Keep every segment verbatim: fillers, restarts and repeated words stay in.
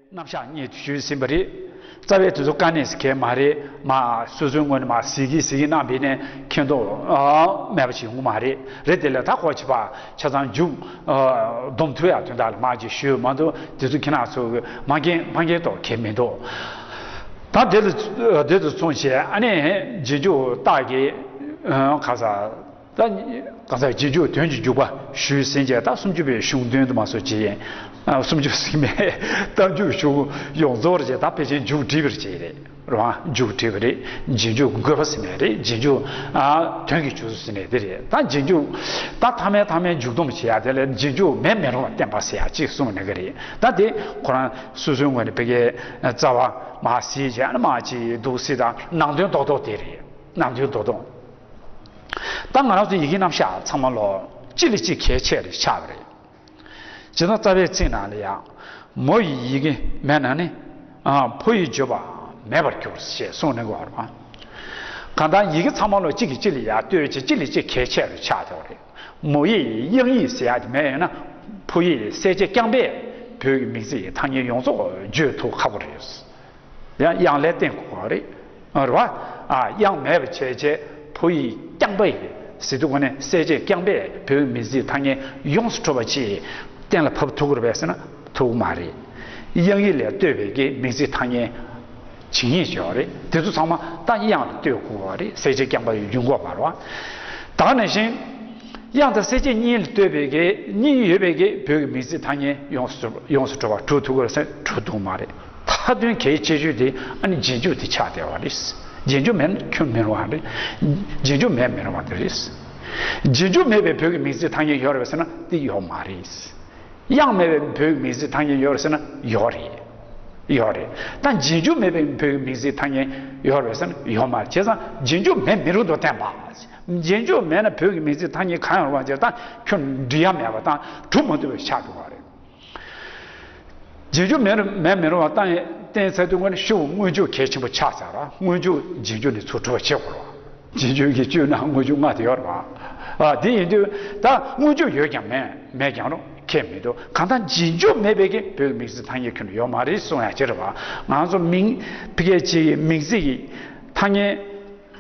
རྣམ་གཞག་སྙིང་བསྡུས་ཞུས་ཟིན་པ་རེད། རྩ་བའི་དེ་ཚོ་དཀའ་གནད་ཟེར་མཁན་མ་རེད། མ་སོ་སོའི་ངོས་ནས་མ་ཟེར་གི་ཟེར་གི་གནང་བས་ནས་མཁྱེན་རྟོགས་མེད་པ་ཞིག་ཡོང་གི་མ་རེད། རེད་དེ་ལས་ད་ཁོ་བྱེད་པ་ཆ་ཚང་མཇུག་སྡོམ་ཐུབ་ཡག་དོན་དག་ལ་མ་ཅིག་ཞུས་མ་གཏོགས་དེ་ཚོ་ཁྱེད་རང་ཚོ་མ་མཁྱེན་མ་མཁྱེན་ཐོག་གལ་མི་འདུག་ད་དེ་ལ་དེ་ཚོ་མཚོན་བྱས་ཨ་ནི་རྗེས་འཇུག་རྟགས་ཀྱི་ག་ས། ད་ག་ས་རྗེས་འཇུག་དོན་གྱི་འཇུག་པ་ཞུས་ཟིན་རྗེས་ད་སུམ་ཅུ་པའི་གཞུང་དོན་དུ་མ་སོགས་ཀྱི་ཡིན། སུམ་ཅུ་ཟིན་མའི་གཏམ་རྒྱུད་གཞུང་ཡོངས་རྫོགས་རྗེས་ད་ཕལ་ཆེར་མཇུག་བསྒྲིལ་བར་བྱས་རེད། རང་མཇུག་བསྒྲིལ་བ་རེད། རྗེས་འཇུག་དགོས་པ་ཟིན་མའི་རེད། རྗེས་འཇུག་དོན་གྱི་འཇུག་ཟིན་མའི་དེ་རེད། ད་རྗེས་འཇུག་ད་ཐ་མའི་ཐ་མའི་མཇུག་སྡོམ་བྱེད་ཡ་དེ་ལ་རྗེས་འཇུག་མེད་མི་རུང་བ་བསྟན་པ་ཟེར་ཡ་གཅིག་གསུངས་ནས་གི་རེད། ད་དེ་ཁོ་རང་སོ་སོའི་ངོས་ནས་ཕ་གིའི་རྩ་བ་མ་ཟིན་བྱས་ཨ་ནི་མ་ཅིག་འདུག་སྲིད་དང་ནང་དོན་རྡོག་རྡོག་དེ་རེད། ནང་དོན་རྡོག་རྡོག་ད་ང་རང་ཚོ་ཡི་གེ་རྣམ་གཞག་ཚང་མ་ལོ་གཅིག་ལས་གཅིག་གལ་ཆེ་རེ་ཆགས་པ་རེད། ཇི་ལྟར་རྩ་བའི་ཚིག་ནང་ལ་ཡང་མོ་ཡི་ཡི་གེ་མེད་ན་ནི་ཕོ་ཡི་བརྗོད་པ་མེད་པར་འགྱུར་ཞེས་གསུངས་ནས་གོ་བ། གང་ལྟར་ཡི་གེ་ཚང་མ་ལོ་གཅིག་གིས་གཅིག་ལ་ཡང་ལྟོས་བྱས་གཅིག་ལས་གཅིག་གལ་ཆེ་རུ་ཆགས་ཐུབ་པ་རེད། མོ་ཡི་དབྱངས་ཡིག་ཟེར་ཡག་དེ་མེད་ཡོད་ན་ཕོ་ཡི་གསལ་བྱེད་རྐྱང་པས་བོད་ཀྱི་མིང་ཚིག་ཡི་ཐ་སྙད་ཡོངས་རྫོགས་བརྗོད་ཐུབ་ཁག་པོ་རེད། ཡང་དབྱངས་ལས་བསྟན་དགོས་པ་རེད། རེད་བ། ཨ་དབྱངས་མེད་པ་བྱས་བྱས་ཕོ་ཡིག་རྐྱང་པ་ཡིན་ཟེར་དུས་གོ་ནས་གསལ་བྱེད་རྐྱང་པས་བོད་མི་ཚིག་ཐ་སྙད་ཡོངས་སུ་གྲུབ་པ་ཅིག་གཏན་ལ་ཕབ་ཐུབ་ཀྱི་རེད་པས་ཟེར་ན་ཐུབ་ཀྱི་མ་རེད། དབྱངས་ཡིག་ལས་ལྟོས་པའི་གི་མིང་ཚིག་ཐ་སྙད་ཇི་སྙེད་ཡོད་རེད། དེ་ཚོ་ཚང་མ་ད་དབྱངས་ལ་ལྟོས་དགོས་པ་རེད། གསལ་བྱེད་རྐྱང་པ་ཡིན་དགོས་པ་རེད་བ། ད་ག་ནང་བཞིན་དབྱངས་དང་གསལ་བྱེད་གཉིས་ལ་ལྟོས་པའི་གི་གཉིས་ཡོད་པའི་གི་བོད་ཀྱི་མིང་ཚིག་ཐ་སྙད་ཡོངས་སུ་ཡོངས་སུ་གྲུབ་པ་གྲུབ་ཐུབ་ཀྱི་རེད་ཟེར་གྲུབ་ཐུབ་མ་རེད། མཐའ་དོན་གལ་ཆེ་ཤོས་དེ་ཨ་ནི་རྗེས་འཇུག་དེ་ཆགས་བསྡད་པ་རེད། རྗེས་འཇུག་མེད་ན་ཁྱོན་མི་རུང་བ་རེད། རྗེས་འཇུག་མེད་མི་རུང་བ་དེ་རེད། རྗེས་འཇུག་མེད་པའི་བོད་ཀྱི་མིང་ཚིག་ཐ་སྙད་ཡོད་རེད་ཟེར་ན་དེ་ཡོད་མ་རེད། དབྱངས་མེད་པའི་བོད་ཀྱི་མིང་ཚིག་ཐ་སྙད་ཡོད་རེད་ཟེར་ན་ཡོད་རེད། ཡོད་རེད། ད་རྗེས་འཇུག་མེད་པའི་བོད་ཀྱི་མིང་ཚིག་ཐ་སྙད་ཡོད་རེད་ཟེར་ན་ཡོད་མ་རེད། བྱས་ཙང་རྗེས་འཇུག་མེད་མི་རུང་དུ་བསྟན་པ། རྗེས་འཇུག་མེད་ན་བོད་ཀྱི་མིང་ཚིག་ཐ་སྙད་གང་ཡང་རུང་བ་ཅིག་ད་ཁྱོན་འབྲི་ཡ་མེད་པ་དང་གྲུབ་མ་ཐུབ་པ་ཆགས་འགྲོ་བ་རེད། རྗེས་འཇུག་མེད་མེད་མི་རུང་བ་བསྟན་བསྟན་ཚར་དུས་ངོས་ནས་ཤོག་བུ་སྔོན་འཇུག་གལ་ཆེན་པོ་ཆགས་ཚར་བ། སྔོན་འཇུག་རྗེས་འཇུག་ནས་ཚུར་གྲུབ་པ་བྱེད་དགོས་རེད་བ། རྗེས་འཇུག་གི་བཅུ་ན་སྔོན་འཇུག་ལྔ་དེ་ཡོད་རེད་བ། ཨ་དེ་ཡིན་དུས་ད་སྔོན་འཇུག་ཡོད་ཀྱང་མེད་མེད་ཀྱང་རུང་ཁྱད་མི་འདུག་གང་ལྟར་རྗེས་འཇུག་མེད་པའི་གི་བོད་ཀྱི་མིང་ཚིག་ཐ་སྙད་ཁྱོན་ནས་ཡོད་མ་རེད་གསུང་ཡ་ཅིག་རེད་བ། ང་ཚོ་མིང་ཕ་གི་ཅིག་གི་མིང་ཚིག་གི་ཐ་སྙད་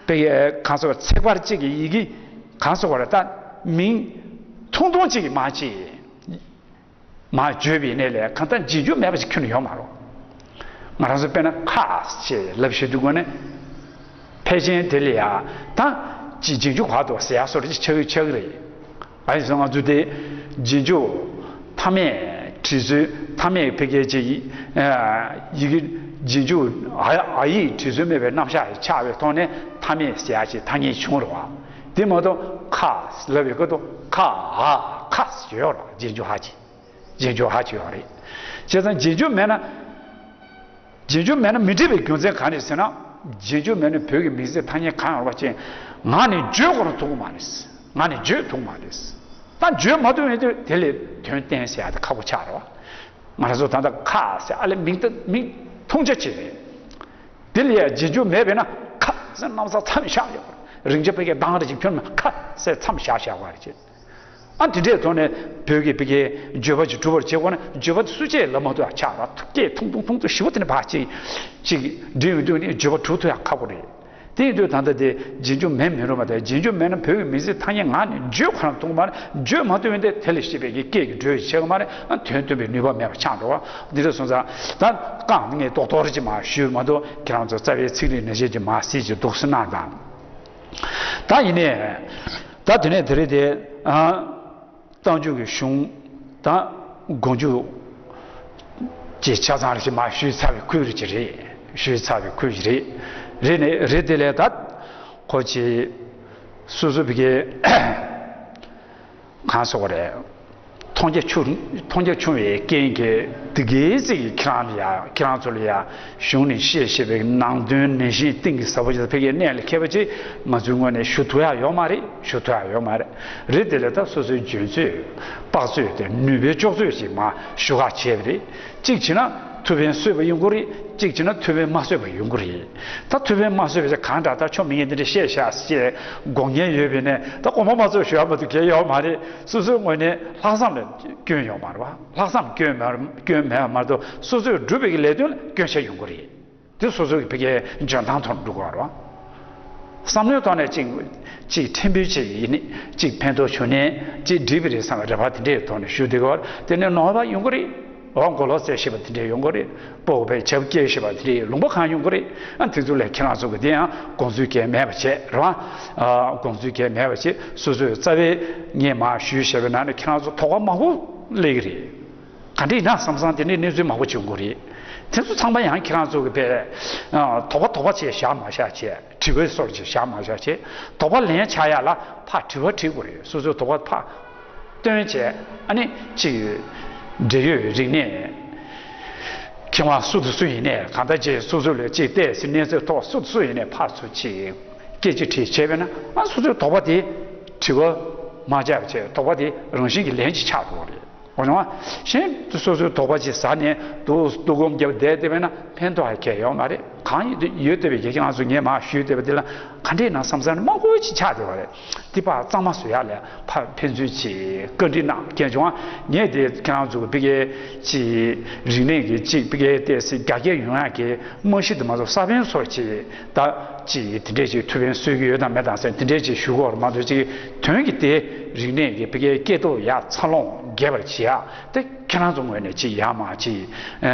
ཕ་གི་གང་ཟེར་བ་ཚེག་བར་གཅིག་གི་ཡི་གེ་གང་ཟེར་བ་རེད། ད་མིང་ཐུང་ཐུང་གཅིག་གི་མ་གཅིག་མ་བརྗོད་པའི་གནས་ལས་གང་ལྟར་རྗེས་འཇུག་མེད་པ་ཞིག་ཁྱོན་ནས་ཡོད་མ་རེད། ང་རང་ཚོ་དཔེར་ན་ཁ་ཞེས་ལབ་བཞིན་དུས་སྒོ་ནས་ཕལ་ཆེར་དེ་ལ་ཡ་ད་ཅི་རྗེས་འཇུག་བར་དུ་ཟེར་ཡ་སོར་ཅིག་ཆགས་ཆགས་ཀྱི་རེད། ཨ་ཡིན་ཙང་ང་ཚོ་དེ་རྗེས་འཇུག་མཐའ་མེད་བྲིས་ཚུལ་མཐའ་མེད་ཕ་གི་ཅིག་ཡི་གེ་རྗེས་འཇུག་ཨ་ཨ་ཡིག་བྲིས་ཚུལ་མེད་པའི་རྣམ་གཞག་ཆགས་པའི་ཐོག་ནས་མཐའ་མེད་ཟེར་ཡ་ཅིག་ཐ་སྙད་བྱུང་རེད་བ། དེ་མ་གཏོགས་ཁ་ལབ་པའི་སྐབས་དུ་ཁ་ཨ་ཁ་ཡོད་རེད་བ། རྗེས་འཇུག་ཧ་ཅིག་རྗེས་འཇུག་ཧ་ཅིག་ཡོད་རེད། བྱས་ཙང་རྗེས་འཇུག་མེད་ན། རྗེས་འཇུག་མེད་ན་མི་འགྲིག་པའི་རྒྱུ་མཚན་གང་རེད་ཟེར་ན། རྗེས་འཇུག་མེད་ན་བོད་ཀྱི་མིང་ཚིག་ཐ་སྙད་གང་ཡང་རུང་བ་ཅན་ངག་ནས་བརྗོད་ཁོ་རང་ཐུབ་ཀྱི་མ་རེད། ངག་ནས་བརྗོད་ཐུབ་ཀྱི་མ་རེད། ད་བརྗོད་མ་ཐུབ་ཡོང་དུས་དེ་ལས་དོན་བསྟན་ཟེར་ཡ་དེ་ཁག་པོ་ཆགས་རེད་བ། ང་རང་ཚོ་ད་ལྟ་ཁ་ཟེར་ཨ་ལས་མིང་ད་མིང་མཐོང་ཆ་ཆེ་རེད། དེ་ལ་ཡ་རྗེས་འཇུག་མེད་པས་ན་ཁ་ཟེར་གནམ་ས་མཚམས་བཞག་ཡོད་རེད། རིང་ཆེན་ཕ་གིའི་གདངས་རེ་ཅིག་ཁྱོན་ནས་ཁ་ཟེར་མཚམས་བཞག་བཞག་པ་རེད་ཅེས། ཨ་དེ་འདྲའི་ཐོག་ནས་བོད་ཀྱི་བོད་ཀྱི་བརྗོད་པ་ཅིག་གྲུབ་པར་བྱེད་དགོས་ན་བརྗོད་པ་དེ་སུ་གཅིག་ལབ་མ་ཐུབ་ཡ་ཆགས་ར། སྐད་ཐུང་ཐུང་ཐུང་ཐུང་ཞེ་པོ་དེ་ནས་ཕར་ཅིག་ཅིག་འདྲི་ཡོང་དུས་ནི་བརྗོད་པ་གྲུབ་ཐུབ་ཡ་ཁག་པོ་རེད། དེ་ཡིན་དུས་ད་ལྟ་དེ་རྗེས་འཇུག་མེད་མི་རུང་བ་དང་རྗེས་འཇུག་མེད་ན་བོད་ཀྱི་མིང་ཚིག་ཐ་སྙད་ངག་ནས་བརྗོད་ཁོ་རང་ཐུབ་མ་རེད། བརྗོད་མ་ཐུབ་ཡོང་དུས་དེ་ལས་སྐྱེས་པའི་གི་སྐད་ཀྱི་འགྲོས་ཤིག་བྱེད་གི་མ་རེད། ཨ་དོན་སྟོན་པའི་ནུས་པ་མེད་པ་ཆགས་འགྲོ་བ་འདི་འདྲ་སོང་ཙང་ད་རྐང་ངས་ཏོག་ཏོག་རེ་ཅིག་མར་ཞུས་མ་གཏོགས་ཁྱེད་རང་ཚོ་རྩ་བའི་ཚིག་རིས་ནང་བཞིན་ཅིག་མར་གཟིགས་ཅིག་འདུག་སེ་གནང་དང་། ད་ཡིན་ནའི། ད་དེ་ནས་དེ་རིང་དེ། ཨ། རྟགས་འཇུག་གི་གཞུང་དང་མགོ་མཇུག་གི་ཆ་ཚང་རེ་ཞིག་མར་ཞུས་ཚར་བའི་ཁུལ་རེ་ཅིག་རེད། ཞུས་ཚར་བའི་ཁུལ་ཞིག་རེད། རེད་ནས་རེད་དེ་ལས་ད་ཁོ་ཅིག་སོ་སོ་བི་གའི་གང་སོགས་རེད། མཐོང་རྒྱ་ཆུང་མཐོང་རྒྱ་ཆུང་བའི་རྐྱེན་གྱིས་དེ་གའི་ཚིག་གིས་ཁྱེད་རང་ལ་ཡ་ཁྱེད་རང་ཚོ་ལ་ཡ་གཞུང་ནས་བཤད་བཤད་པའི་ནང་དོན་ནང་བཞིན་གཏིང་གི་ཟབ་པོ་ཅིག་ཕ་གིའི་གནད་ལ་འཁེལ་བ་ཅིག་ང་ཚོའི་ངོས་ནས་ཞུ་ཐུབ་ཡ་ཡོད་མ་རེད། ཞུ་ཐུབ་ཡ་ཡོད་མ་རེད། རེད་དེ་ལས་ད་སོ་སོའི་འཇོན་ཚོད་དཔག་ཚོད་དེ་ནུས་པའི་ལྕོགས་ཚོད་ཅིག་མར་ཞུ་ཁ་བྱས་པ་རེད། གཅིག་བྱས་ན་ ཐུགས་ཕན་གསོས་པ་ཡོང་གི་རེད། གཅིག་བྱས་ན་ཐུགས་ཕན་མ་གསོས་པ་ཡོང་གི་རེད། ད་ཐུགས་ཕན་མ་གསོས་པ་ཅིག་གང་འདྲ། ད་ཆོ་མི་ངན་འདི་འདྲ་བཤད་བཞག་ཅེས་དགོངས་ཉེན་ཡོད་པས་ནས། ད་དགོངས་པ་མ་ཚོམས་ཞུ་ཡ་མ་གཏོགས་གལ་ཡོད་མ་རེད། སོ་སོའི་ངོས་ནས་ལྷག་བསམ་ལ་སྐྱོན་ཡོད་མ་རེད་བ། ལྷག་བསམ་སྐྱོན་མེད་སྐྱོན་མེད་པ་མ་གཏོགས། སོ་སོས་བསྒྲུབས་པའི་གི་ལས་དོན་ལ་སྐྱོན་ཆ་ཡོང་གི་རེད། དེ་སོ་སོའི་གི་ཕ་གིའི་འཇོན་ཐང་ཐོག་ནས་འགྲོ་དགོས་རེད་བ། བསམ་བློའི་ཐོག་ནས་ཅིག་ཅིག་ཕྲན་བུ་ཅིག་ཡིན་ནི་ཅིག་ཕན་ཐོགས་བྱུང་ནས་ཅིག་འགྲིག་པ་རེད་བསམ་པའི་རེ་བ་དེ་འདྲའི་ཐོག་ནས་ཞུ་བསྡད་ཀྱི་ཡོད། དེ་ནས་ནོར་བ་ཡོང་གི་རེད། འོ་མགོ་ལོག་རྩེད་ཤེས་པ་དེ་འདྲའི་ཡོང་གི་རེད། སྤོབས་པའི་ཆབ་སྐྱེས་ཤེས་པ་དེ་འདྲའི་ལུང་པ་གང་ཡོང་གི་རེད། ཨ་དེ་ཚོ་ལས་ཁྱེད་རང་ཚོ་གི་དེ་ཡང་དགོངས་ཚུལ་གང་མེད་པ་བྱས་རེད་བ། ཨ་དགོངས་ཚུལ་གང་མེད་པ་བྱས། སོ་སོའི་རྩ་བའི་ངས་མར་ཞུས་བཞག་པའི་ནང་ནས་ཁྱེད་རང་ཚོ་དོགས་པ་མང་པོ་སླེབས་ཀྱི་རེད། ག་འདྲ་ཡིན་ན་བསམ་བསམ་དེ་འདྲའི་གནས་ཚུལ་མང་པོ་བྱུང་དགོས་རེད། དེ་ཚོ་ཚང་མ་ཡང་ཁྱེད་རང་ཚོ་གི་བས་དོགས་པ་དོགས་པ་བྱས་བཞག་མ་བཞག་བྱས། དྲི་བའི་སོར་བྱས་བཞག་མ་བཞག་བྱས། དོགས་པ་ལན་ཆགས་ཡ་ལ་ཕར་དྲི་བ་དྲི་དགོས་རེད། སོ་སོའི་དོགས་པ་ཕར་སྟོན་བྱས། ཨ་ནི་ཅིག་འབྲེལ་ཡོད་རིག་གནས་མཁས་དབང་སུ་དང་སུ་ཡིན་ནའི་གང་ལྟར་ཅིག་སོ་སོ་ལ་ཅིག་བལྟས་ཟིན་གནས་ཚུལ་ཐོག་སུ་དང་སུ་ཡིན་ནའི་ཕར་ཚུར་ཅིག་སྐད་ཆ་དྲིས་བྱས་པས་ན། ཨ་སོ་སོའི་དོགས་པ་དེ་དྲི་བ་མ་བྱས་བྱས། དོགས་པ་དེ་རང་བཞིན་གྱི་ལན་ཅིག་ཆགས་འགྲོ་བ་རེད། འོ་ཡོང་བ། གཞན་དུ་སོ་སོའི་དོགས་པ་ཅིག་ཟ་ནས་འདུག་འདུག་སྒོམ་བརྒྱབ་བསྡད་བསྡད་པས་ན་ཕན་ཐོགས་ཧ་གལ་ཡོད་མ་རེད། གང་ཡོད་དུས་ཡོད་བསྡད་པའི་ཡེ་ཁྱེད་རང་ཚོ་ངས་མར་ཞུས་བསྡད་པ་འདི་ལ་ག་འདྲས་ན་བསམ་བསམ་མང་པོ་ཅིག་ཆགས་བསྡད་པ་རེད། འདི་ཕར་གཙང་མ་བཟོ་ཡག་ལ་ཕར་ཕན་ཚུན་ཅིག་བཀའ་འདྲི་གནང་། གལ་བྱུང་བ་ངས་དེ་ཁྱེད་རང་ཚོ་གི་ཕ་གིའི་ཅིག་རིག་གནས་ཀྱི་ཅིག་ཕ་གིའི་ཏོག་ཙམ་རྒྱ་སྐྱེད་ཡོང་ཡག་གི་རྨང་གཞི་དུ་མ་གཏོགས་ས་བོན་སོགས་ཅིག་ད་ཅིག་དེ་འདྲས་ཅིག་ཐུགས་ཕན་གསོས་ཀྱི་ཡོད་དམ་མེད་དམ་ཟེར་དེ་འདྲས་ཅིག་ཞུ་གི་ཡོད་རེད་མ་གཏོགས། ཅིག་དོན་གྱི་དེ་རིག་གནས་ཀྱི་ཕ་གིའི་སྐྱེ་སྟོབས་ཡར་འཚར་ལོངས་རྒྱས་པར་བྱེད་ཡག་དེ་ཁྱེད་རང་ཚོ་ངོས་ནས་ཅིག་ཡར་མར་ཅིག་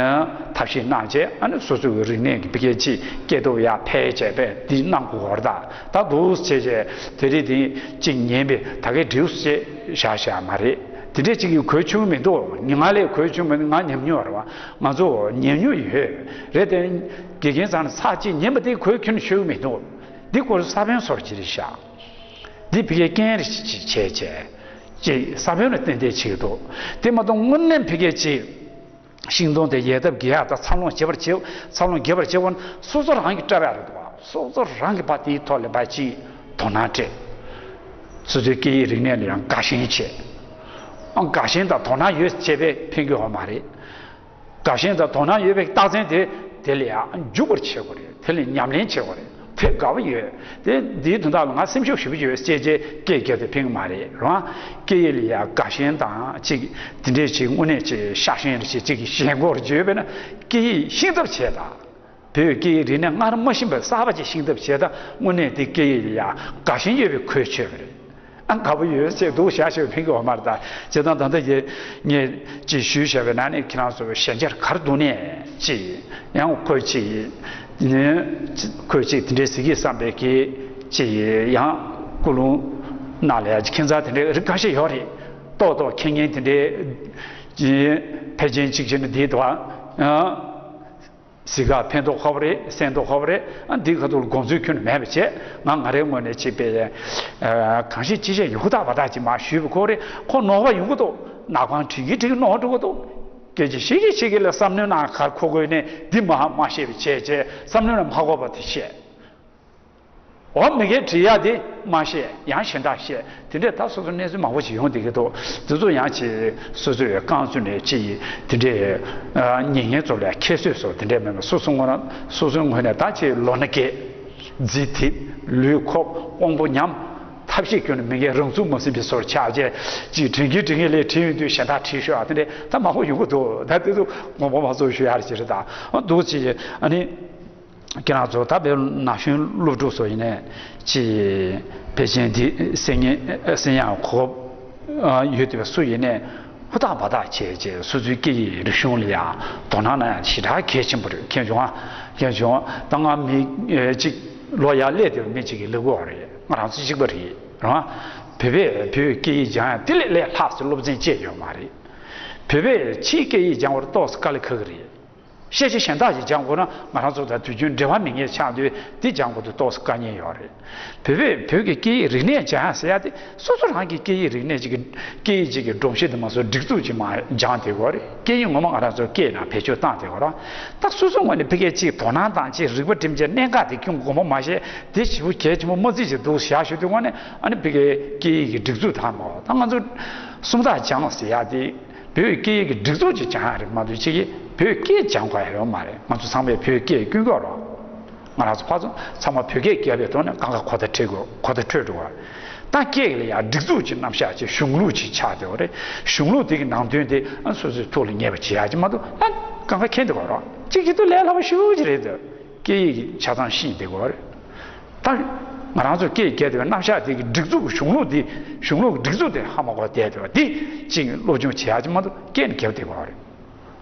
ཐབས་ཤེས་གནང་བྱས། ཨ་ནི་སོ་སོའི་རིག་གནས་ཀྱི་ཕ་གིའི་ཅིག་སྐྱེ་སྟོབས་ཡར་འཕེལ་བྱས་པས་འདི་གནང་དགོས་པ་རེད། ད་ད་འདུག་བྱས་བྱས་དེ་རིགས་དེ་ཅིག་ཉན་པས་ད་གའི་འགྲིག་བྱས་བཞག་བཞག་མ་རེད། དེ་འདྲས་ཅིག་གིས་གོ་བྱུང་མི་འདུག་ང་ལས་གོ་བྱུང་མི་འདུག་ང་ཉམས་མྱོང་རེད་བ། ང་ཚོ་ཉམས་མྱོང་ཡོད་རེད་དེ། དགེ་རྒན་ཚང་ནས་ཚར་གཅིག་ཉན་པ་དེ་གོ་ཁྱོན་ནས་ཤོད་ཀྱི་མི་འདུག་འདི་སྐོར་ས་བོན་སོར་གྱི་རེད་ཤག་འདི་ཕ་གིའི་རྐྱེན་རེ་ཞིག་བྱས་བྱས། ཅིག་ས་བོན་ལ་ཏན་ཏན་བྱེད་ཀྱི་འདུག་དེ་མ་གཏོགས་དངོས་གནས་ཕ་གིའི་ཅིག་ཤིང་སྡོང་དེ་ཡལ་འདབ་རྒྱས་ཡག་དང་འཚར་ལོངས་བྱེད་པར་བྱེད། འཚར་ལོངས་རྒྱས་པར་བྱེད་པ་ནི་སོ་སོ་རང་གིས་བཀྲ་བ་རེད་འདུག་སོ་སོ་རང་གིས་ཕར་དེའི་ཐོག་ལ་ཕར་ཅིག་དོ་སྣང་སྤྲད། སོ་སོའི་སྐད་ཡིག་རིག་གནས་ལ་ཡང་དགའ་ཞེན་བྱེད། ཨང་དགའ་ཞེན་དང་དོ་སྣང་ཡོད་བྱས་པས་ཕན་གྱི་ཡོད་མ་རེད། དགའ་ཞེན་དང་དོ་སྣང་ཡོད་པའི་རྟགས་མཚན་དེ་དེ་ལ་ཡང་འཇུག་པར་བྱེད་དགོས་རེད། དེ་ལ་ཉམས་ལེན་བྱེད་དགོས་རེད། དེ་དགའ་པོ་ཡོད། དེ་འདིའི་དོན་དག་ལ་ང་སེམས་ཤུགས་ཞེ་པོ་ཡོད་ཅེས་ཅེས་སྐད་རྒྱབ་དེ་ཕན་གྱི་མ་རེད་རང་། སྐད་ཡིག་ལ་ཡང་དགའ་ཞེན་དང་ཅིག་དེ་འདྲས་ཅིག་དངོས་གནས་ཅིག་ཤ་ཞེན་རེ་ཅིག་ཅིག་གི་ཞེན་ཁོག་རེ་ཅིག་ཡོད་པས་ན་སྐད་ཡིག་ཤེས་ཐབས་བྱེད་དང་། བོད་སྐད་ཡིག་རིག་གནས་སྔར་མ་ཤེས་པའི་གསར་པ་ཅིག་ཤེས་ཐབས་བྱེད་དང་། དངོས་གནས་དེ་སྐད་ཡིག་ལ་ཡང་དགའ་ཞེན་ཡོད་པའི་གོས་ཆོད་པ་རེད། ཨ་དགའ་པོ་ཡོད་ཅེས་འདུག་བཞག་བཞག་ཕན་གྱི་ཡོད་མ་རེད་ད། བྱས་ཙང་ད་ལྟ་ཡེ་ངས་ཅིག་ཞུས་བཞག་པའི་ནང་ནས་ཁྱེད་རང་ཚོ་ཞན་ཆ་ག་རེ་འདུག་ནས་ཅིག་ཡང་ཁོས་ཅིག་ནས་ཁོས་ཅིག་དེ་འདྲའི་ཟེར་གྱི་བསམ་པའི་གི་ཅིག་ཡང་ཀུན་སློང་ནང་ལ་ཡང་ཁྱད་མཚར་དེ་འདྲའི་རིགས་ཁ་ཤས་ཡོད་རེད། ཏོག་ཏོག་མཁྱེན་མཁན་དེ་འདྲའི་ཕལ་ཆེར་གཅིག་བྱས་ན་འདི་དང་། གཟིགས་ག་ཕན་ཐོགས་ཁ་པོ་རེད། གསན་ཐོགས་ཁ་པོ་རེད། ཨ་འདིའི་ཁ་ཐུག་ལ་དགོངས་ཚུལ་ཁྱོན་ནས་མེད་པ་བྱས། ང་ང་རའི་ངོས་ནས་བྱས་པའི་གང་ཤེས་ཅི་བྱས་ཡོད་ཁུ་ཐག་པ་ཐག་ཅིག་མ་ཞུས་པ་ཁོ་རེད། ཁོ་ནོར་བ་ཡོང་གི་འདུག་ནག་པང་བྲིས་ཀྱི་བྲིས་ཀྱི་ནོར་འགྲོ་གི་འདུག་སྐད་ཆ་བཤད་ཀྱི་བཤད་ཀྱི་ལ་བསམ་མནོའི་ནང་གར་འཁོར་དགོས་ནས་འདི་མ་མ་བཤད་པ་བྱས་བྱས་བསམ་མནོའི་ནང་མ་འཁོར་བ་དེ་བཤད། འོ་མི་སྒེར་བྲིས་ཡག་དེ་མ་བཤད། ཡང་གཞན་དག་བཤད། དེ་འདྲས་ད་སོ་སོ་གནས་ཚུལ་མང་པོ་ཞིག་ཡོང་བསྡད་ཀྱི་འདུག་དེ་ཚོ་ཡང་ཅིག་སོ་སོའི་རྐང་བཙུགས་ནས་ཅིག་དེ་འདྲས་ཉན་མཁན་ཚོ་ལ་ཁྱད་གསོད་སོགས་དེ་འདྲས་མེད་པ། སོ་སོ་ངོས་ན་སོ་སོའི་ངོས་ནས་ད་ཅིག་ལོ་ན་རྒས་རྫིས་ཐེབས་ལུས་ཁོག་དབང་པོ་ཉམས། ཐབས་ཤེས་ཁྱོན་ནས་མི་འགལ་རང་ཚུགས་མ་ཟིན་པའི་བཟོ་ཆགས་བྱས་ཅིག་དྲན་གྱིན་དྲན་གྱིན་ལས་བྲིས་ཡོང་དུས་གཞན་དག་བྲིས་ཤོག་ཨ་དེ་འདྲས་ད་མང་པོ་ཡོང་གི་འདུག་ད་དེ་ཚོ་དགོངས་པ་མ་ཚོམས་ཞུ་ཡག་རེད་ཅེས་རེད། ད་འདུག་ཅིག་ཨ་ནི། ཁྱེད་རང་ཚོ་ད་བོད་ན་གཞོན་སློབ་ཕྲུག་ཚོ་ཡིན་ནའི་ཅིག་ཕལ་ཆེར་འདི་གསན་ཉན་གསན་ཡག་གོ་སྐབས་ཡོད་དེ་བས་སུ་ཡིན་ནའི་ཧུར་ཐག་འབད་ཐག་བྱས་བྱས་སོ་སོའི་སྐད་ཡིག་རིག་གཞུང་ལ་ཡང་དོ་སྣང་གནང་ཡག་ཞེ་དྲག་གལ་ཆེན་པོ་རེད། མཁྱེན་བྱུང་ཨ། མཁྱེན་བྱུང་ཨ། ད་ང་མི་ཅིག་ལོ་ཡར་སླེབས་དེ་མི་ཅིག་གིས་ལབ་ཀྱི་ཡོད་རེད། ང་རང་ཚོ་གཅིག་པ་རེད་རང་། བོད་པས་བོད་སྐད་ཡིག་སྦྱང་ཡག་དེ་ལས་ལས་ལྷག་ཙམ་སློབ་ཚན་བཅད་ཡོད་མ་རེད། བོད་པས་ཕྱིའི་སྐད་ཡིག་སྦྱང་བར་ཏོག་ཙམ་དཀའ་ལས་ཁག་གི་རེད། ཤེས་བྱ་གཞན་དག་ཅིག་སྦྱང་དགོས་ན་ང་རང་ཚོ་དང་དུས་རྒྱུན་འབྲེལ་བ་མེད་མཁན་ཆགས་དུས་འདི་སྦྱང་དགོས་དུས་ཏོག་ཙམ་དཀའ་ངལ་ཡོད་རེད། བོད་པས་བོད་ཀྱི་སྐད་ཡིག་རིག་གནས་སྦྱང་ཡག་ཟེར་ཡག་དེ་སོ་སོ་རང་གི་སྐད་ཡིག་རིག་གནས་ཅིག་གི་སྐད་ཡིག་ཅིག་གི་སྒྲོམ་གཞི་དེ་མ་སོགས་སྒྲིག་འཛུགས་ཅིག་མ་སྦྱངས་དེ་གོ་རེད། སྐད་ཡིག་ངོ་མ་ང་རང་ཚོ་སྐད་ནང་བེད་སྤྱོད་བཏང་དེ་གོ་ར། ད་སོ་སོ་ངོས་ནས་ཕ་གིར་ཅིག་དོ་སྣང་དང་ཅིག་རིག་པ་བསྒྲིམས་བྱས་གནད་འགག་དེ་ཁྱོན་དགོངས་པ་མ་བཞེས་དེ་ཞེ་པོ་གལ་ཆེན་པོ་མ་བརྩིས་བྱས་འདུག་བཞག་ཞུ་དུས་ངོས་ནས་ཨ་ནི་ཕ་གིའི་སྐད་ཡིག་གི་སྒྲིག་འཛུགས་དང་མ་ད་ང་ཚོ་སུམ་རྟགས་སྦྱངས་ཟེར་ཡག་དེ། བོད་ཀྱི་སྐད་ཡིག་གི་སྒྲིག་འཛུགས་ཅིག་སྦྱང་ཡག་རེད་མ་གཏོགས་ཅིག་གི་ བོད་སྐད་སྦྱང་དགོས་ཡ་ཡོད་མ་རེད། ང་ཚོ་ཚང་མས་བོད་སྐད་ཀུན་དགའ་རོགས། ང་རང་ཚོ་ཕར་ཚུར་ཚང་མ་བོད་སྐད་བརྒྱབ་པའི་ཐོག་ནས་གང་ག་གོ་བརྡ་འཕྲོད་དགོས། གོ་བརྡ་འཕྲོད་འགྲོ་བ། ད་སྐད་ལ་ཡང་སྒྲིག་འཛུགས་ཀྱི་རྣམ་གཞག་ཅིག་གཞུང་ལུགས་ཅིག་ཆགས་བསྡད་པ་རེད། གཞུང་ལུགས་དེ་གི་ནང་དོན་དེ་ཨ་སོ་སོའི་ཐུགས་ལ་ངེས་པ་བྱེད་ཡ་ཅིག་མ་གཏོགས་ཨ་གང་ག་མཁྱེན་བསྡད་དགོས་རོགས། གཅིག་གིས་ཐུགས་ལས་སླ་པོ་ཞེ་པོ་ཅིག་རེད་འདུག་སྐད་ཡིག་གི་ཆ་ཚང་ཤེས་བསྡད་དགོས་རེད། ད་ང་རང་ཚོ་སྐད་བརྒྱབ་བསྡད་པའི་རྣམ་གཞག་དེ་གི་སྒྲིག་འཛུགས་ཀྱི་གཞུང་ལུགས་དེ། གཞུང་ལུགས་ཀྱི་སྒྲིག་འཛུགས་དེ་ཧ་མ་གོ་བསྡད་བསྡད་པ་དེ་གཅིག་སློབ་སྦྱོང་བྱེད་ཡ་ཅིག་མ་གཏོགས་སྐད་ནི་བརྒྱབ་བསྡད་དགོས་རེད།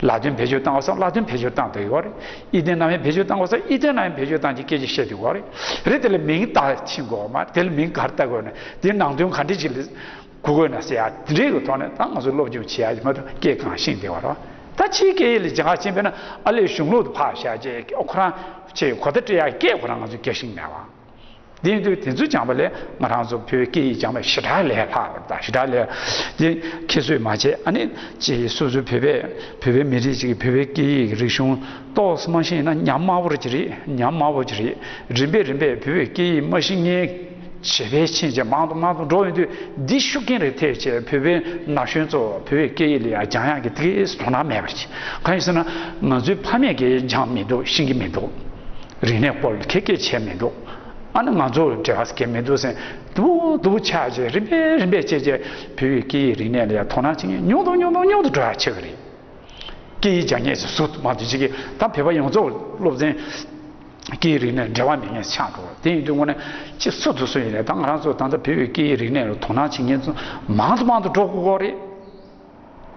ལ་དོན་བེད་སྤྱོད་བཏང་དགོས་ས་ལ་དོན་བེད་སྤྱོད་བཏང་བསྡད་ཡོད་རེད། ཨི་ལྡན་རྣམ་དབྱེ་བེད་སྤྱོད་བཏང་དགོས་ས་ཨི་ལྡན་རྣམ་དབྱེ་བེད་སྤྱོད་བཏང་བྱས་སྐད་ཆ་བཤད་བསྡད་ཡོད་རེད། རེད། དེ་ལ་མིང་བཏགས་ཕྱིན་དགོས་མ་རེད། དེ་ལ་མིང་ག་རེ་བཏགས་དགོས་ན་དེའི་ནང་དོན་ག་འདྲ་ཅིག་ལ་གོ་དགོས་ན་ཟེར་ཡ་དེ་འདྲའི་གི་ཐོག་ནས་ད་ང་ཚོ་སློབ་སྦྱོང་བྱེད་ཡ་ཅིག་མ་གཏོགས་སྐད་གང་ཤེས་བསྡད་ཡོད་རེད། ད་ཕྱིའི་སྐད་ཡིག་ལ་སྦྱང་ག་ཕྱིན་པས་ན་ཨ་ལས་གཞུང་ལུགས་དེ་ཕར་བཞག་བྱས་ཁོ་རང་ཆེ་གོ་བརྡ་སྤྲད་ཡ་སྐད་ཁོ་རང་ང་ཚོ་རྒྱག་ཤེས་མེད་པ། དེ་ཡིན་དུས་དེ་ཚོ་སྦྱངས་པ་ལས་ང་རང་ཚོ་བོད་སྐད་ཡིག་སྦྱངས་པ་ཞེ་དྲག་ལས་སླ་བ་དང་ཞེ་དྲག་ལས་དེ་ཁྱད་གསོད་མ་བྱས། ཨ་ནི་ཅིག་སོ་སོའི་བོད་པའི་བོད་པའི་མི་རིགས་ཅིག་གི་བོད་པའི་སྐད་ཡིག་གི་རིག་གཞུང་ཏོག་ཙམ་མ་ཤེས་ན་ཉམས་དམའ་བོ་ཅིག་རེད། ཉམས་དམའ་བོ་ཅིག་རེད། རིམ་པས་རིམ་པས་བོད་པའི་སྐད་ཡིག་མ་ཤེས་མཁན་ཇེ་ཕལ་ཕྱིན་ཅིག་མང་དུ་མང་དུ་འགྲོ་ཡོང་དུས་འདི་ཤུགས་རྐྱེན་རེ་ཐེབས་བྱས་བོད་པའི་ན་གཞོན་ཚོ་བོད་པའི་སྐད་ཡིག་ལ་ཡང་སྦྱང་ཡག་གི་དེ་གའི་དོ་སྣང་མེད་པ་རེད། གང་ཡིན་ཟེར་ན་ང་ཚོའི་ཕ་མས་སྐད་ཡིག་སྦྱངས་མི་འདུག་ཤེས་ཀྱི་མི་འདུག་རིག་གནས་སྐོར་ལ་ཁྱེད་སྐད་ཆེ་མི་འདུག་ཨ་ནི་ང་ཚོ་འབྲེལ་བ་སྐད་མི་འདུག་ཟེར་དུ་དུ་ཆགས་བྱས་རིམ་པས་རིམ་པས་བྱས་བྱས་བོད་ཡིག་སྐད་ཡིག་རིག་གནས་ལ་ཡང་དོ་སྣང་བྱེད་མཁན་ཉུང་དུ་ཉུང་དུ་ཉུང་དུ་འགྲོ་ཡག་ཆགས་ཀྱི་རེད། སྐད་ཡིག་སྦྱང་མཁན་ཚོ་སུ་མ་གཏོགས་ཅིག་གིས་ད་བོད་པ་ཡོངས་རྫོགས་སློབ་ཚན་སྐད་ཡིག་རིག་གནས་འབྲེལ་བ་མེད་མཁན་ཆགས་འགྲོ། དེ་ཡིན་དུས་དངོས་གནས་ཅི་སུ་དུ་སུ་ཡིན་ནའི་ད་ང་རང་ཚོ་ད་ལྟ་བོད་ཡིག་སྐད་ཡིག་རིག་གནས་ལ་དོ་སྣང་བྱེད་མཁན་ཚོ་མང་དུ་མང་དུ་འགྲོ་དགོས་ཀྱི་རེད།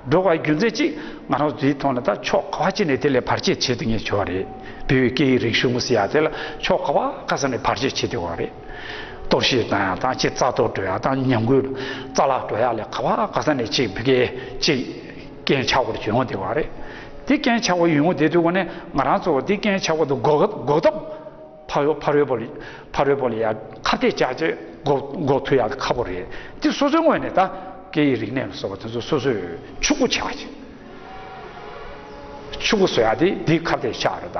འགྲོ་བའི་རྒྱུ་མཚན་གཅིག་ང་རང་ཚོ་དེའི་ཐོག་ནས་ད་ཕྱོགས་ག་བ་ཅིག་ནས་དེ་ལས་བར་ཆད་བྱེད་ཐུབ་མཁན་ཆོག་རེད། བོད་ཡིག་སྐད་ཡིག་རིག་གཞུང་ཟེར་ཡ་དེ་ལ་ཕྱོགས་ག་བ་ག་ས་ནས་བར་ཆད་བྱེད་ཐུབ་པ་རེད། གཏོར་བཤིག་བཏང་ཡ་དང་ཅིག་རྩ་གཏོར་འགྲོ་ཡ་དང་ཉམས་རྒུད་རྩ་བརླག་འགྲོ་ཡ་ལས་ག་བ་ག་ས་ནས་ཅིག་བོད་སྐད་ཅིག་རྐྱེན་ཆགས་པར་བྱུང་བསྡད་པ་རེད། དེ་རྐྱེན་ཆགས་པ་ཡོང་བསྡད་དུས་ཀ་ནས་ང་རང་ཚོ་དེ་རྐྱེན་ཆགས་པ་དེ་འགོག་འགོག་ཐབས་ཕ་ཡོ་ཕ་རོལ་པོ་ལ་ཕ་རོལ་པོ་ལ་ཡ་ཁ་གཏད་བཅག་བྱས་འགོག་འགོག་ཐུབ་ཡག་ཁག་པོ་རེད། དེ་སོ་སོའི་ངོས་ནས་ད་སྐད་ཡིག་རིག་གནས་ལ་སོགས་པ་དེ་ཚོ་སོ་སོས་ཕྱུག་པོ་བྱས་པ་ཅིག་ཕྱུག་པོ་བཟོ་ཡག་དེ་དེ་ཁ་གཏད་བཅག་རེད། ད་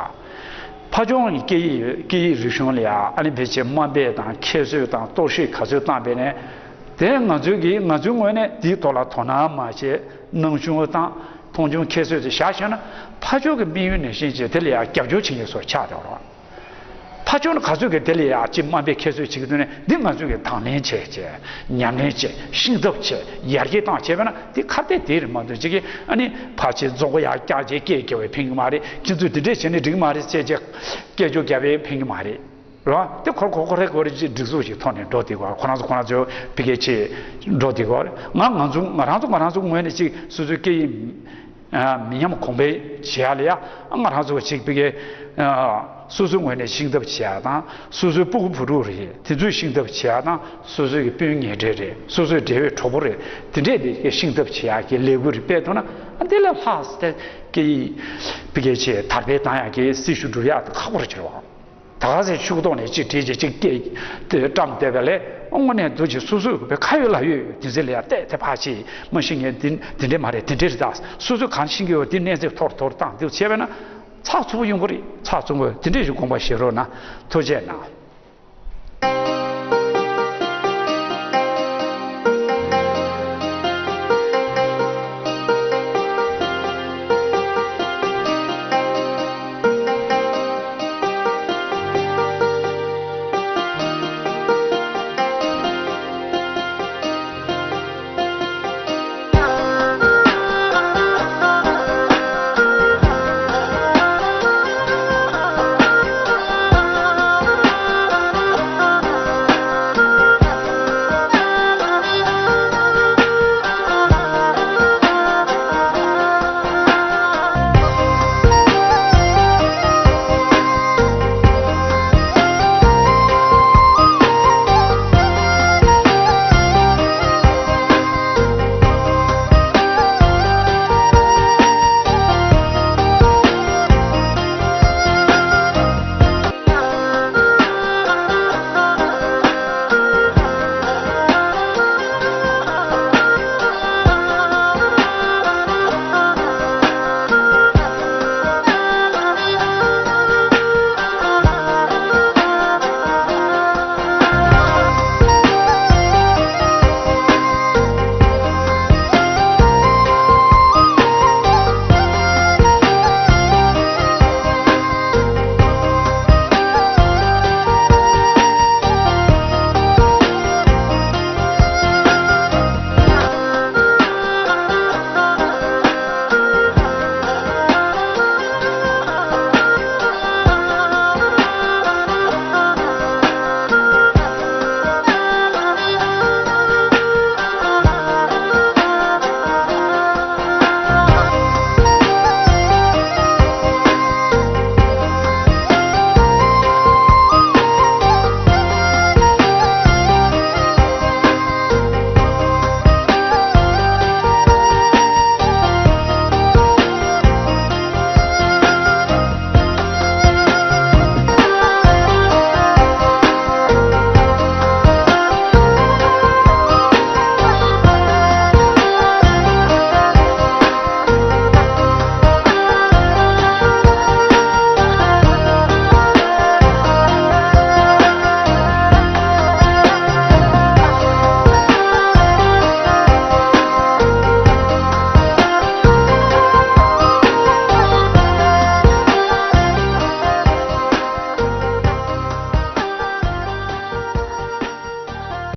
ཕ་ལྗོངས་ཀྱི་སྐད་ཡིག་སྐད་ཡིག་རིག་གཞུང་ལ་ཡ་ཨ་ནི་ཕལ་ཆེར་དམའ་འབེབས་དང་ཁྱད་གསོད་དང་གཏོར་བཤིག་ག་ཚོད་བཏང་པས་ནས་དེ་ང་ཚོའི་གི་ང་ཚོའི་ངོས་ནས་དེའི་ཐོག་ལ་དོ་སྣང་མ་བྱས་སྣང་ཆུང་བཏང་མཐོང་ཆུང་ཁྱད་གསོད་དེ་བཞག་བཞག་ན་ཕ་ཕྱོགས་ཀྱི་དམིགས་ཡུལ་ནང་བཞིན་བྱས་དེ་ལ་ཡང་རྒྱབ་སྐྱོར་བྱེད་མཁན་ཚོ་ཆགས་བསྡད་པ་རེད། ཕ་ཕྱོགས་ནས་ག་ཚོད་ཀྱིས་དེ་ལ་ཡང་ཅིག་དམའ་འབེབས་ཁྱད་གསོད་བྱེད་ཀྱི་འདུག་ནས་འདི་ང་ཚོས་ཀྱི་དང་ལེན་བྱས་བྱས་ཉམས་ལེན་བྱས་ཤིང་ཐབས་བྱས་ཡར་རྒྱས་བཏང་བྱས་པ་ན་དེ་ཁ་གཏད་དེ་རེད་མ་གཏོགས་ཅིག་གིས་ཨ་ནི་ཕལ་ཆེར་རྫོང་པ་ཡར་བཀྱག་བྱས་སྐད་རྒྱབ་པས་ཕན་གྱི་མ་རེད། ཁྱེད་ཚོས་དེ་འདྲས་བྱས་ནས་འགྲིག་གི་མ་རེད་ཟེར་བྱས་སྐད་ཅོར་རྒྱབ་པས་ཕན་གྱི་མ་རེད། རེད་བ། དེ་ཁོ་ཁོ་ཁོ་རེ་ཁོ་རེ་ཅིག་སྒྲིག་འཛུགས་ཤིག་ཐོག་ནས་འགྲོ་བསྡད་དགོས། ཁོ་རང་ཚོ་ཁོ་རང་ཚོ་ཕ་གི་ཅིག་འགྲོ་བསྡད་དགོས། ང་ང་ཚོ་ང་རང་ཚོ་ང་རང་ཚོ་ངོས་ནས་ཅིག་སོ་སོའི་སྐད་ཡིག་ཨ་མི་ཉམས་གོང་འཕེལ་བྱེད་ཡ་ལ་ཡ་ང་རང་ཚོ་ཅིག་ཕ་གི་ཨ་སོ་སོའི་ངོས་ནས་ཤིང་སྟབས་བྱེད་ཡ་དང་སོ་སོའི་སྤུ་གུ་བུ་ཕྲུག་རེད་དེ་ཚོའི་ཤིང་སྟབས་བྱེད་ཡ་དང་སོ་སོའི་གི་སྤུན་ཉེ་འབྲེལ་རེད་སོ་སོའི་འབྲེལ་བའི་གྲོགས་པོ་རེད་དེ་འདྲས་དེ་གི་ཤིང་སྟབས་བྱེད་ཡ་གི་ལས་འགུལ་རེ་སྤེལ་ཐུབ་ན་ཨ་དེ་ལས་ལྷག་སྟེ་སྐད་ཡིག་ཕ་གི་ཅིག་དར་སྤེལ་བཏང་ཡ་གི་སྲི་ཞུ་སྒྲུབ་ཡ་དེ་ཁག་པོ་རེད་ཅེས་པ། ད་ག་ཟེ་ཕྱུགས་ཏོག་ནས་གཅིག་བྲིས་ཀྱི་གཅིག་སྐད་དེ་བཀྲམ་བསྡད་པ་ལས་དངོས་གནས་འདུག་ཅིག་སོ་སོའི་བའི་ཁ་ཡོད་ལག་ཡོད་དེ་ཚེ་ལ་ཡ་བལྟས་དེ་ཕར་ཅིག་མ་ཤེས་མཁན་དེ་དེ་འདྲས་མ་རེད་དེ་འདྲས་རེད། ད་སོ་སོས་གང་ཤེས་ཀྱི་ཡོད་དེ་གནས་ཚད་མཐོར་མཐོར་བཏང་འདུག་བྱས་པས་ན་ཚགས་ཚུད་པོ་ཡོང་གི་རེད། ཚགས་ཚུད་པོ་དེ་འདྲས་ཞིག་དགོངས་པ་བཞེས་རོགས་གནང་། ཐུགས་རྗེ་གནང་།